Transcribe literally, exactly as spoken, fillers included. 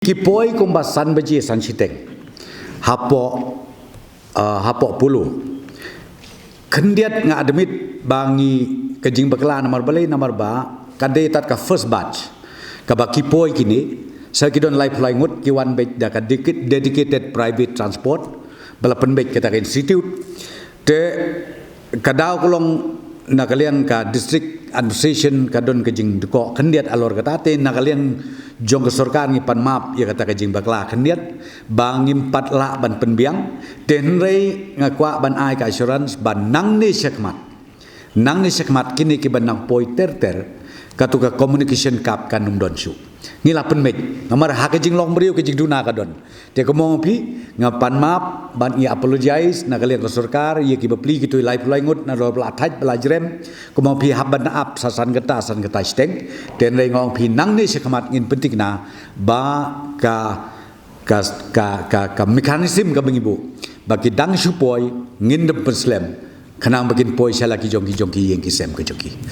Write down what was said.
Ki poi kumba san baje san shiteng hapoh, uh, hapoh Polo. Khyndiat nga admit ba ngi ka jingbakla namar balei, namar ba ka dei tad ka first batch kaba ki poi kine, sa ki don laiphew lai ngut ki wan beit da ka dedicated private transport ba la pynbeit kata ka institute. Te ka daw ka long na ka liang ka district administration ka don ka jingdkoh khyndiat halor kata, te na ka liang jong ka sorkar ngi pan map ïa kata ka jingbakla khyndiat ba ngim pat lah ban pynbiang. Te hynrei nga kwah ban ai ka assurance ba nangne shakhmat, nangne shakhmat kine kiba nang poi ter ter, katu ka communication gap kan ym don shuh. Ngi la pynmih namar ha ka jinglong briew ka jingduna ka don. Te kumba phi, nga pan map bad ngi apologize na ka liang ka sorkar ïa ki bapli kitu laiphew lai ngut na dor ba la thait ba la jrem. Kumba phi hap ban ap sa san kynta san kynta shiteng. Te hynrei nga ong phi nangne shakhmat ngin pyntikna ba ka, ka, ka, ka, ka mechanism kaba ngi buh ba ki dang shu poi ngin dang pynslem khnang ba kin poi sha la ki jong ki jong ki ïing ki sem ka jong ki.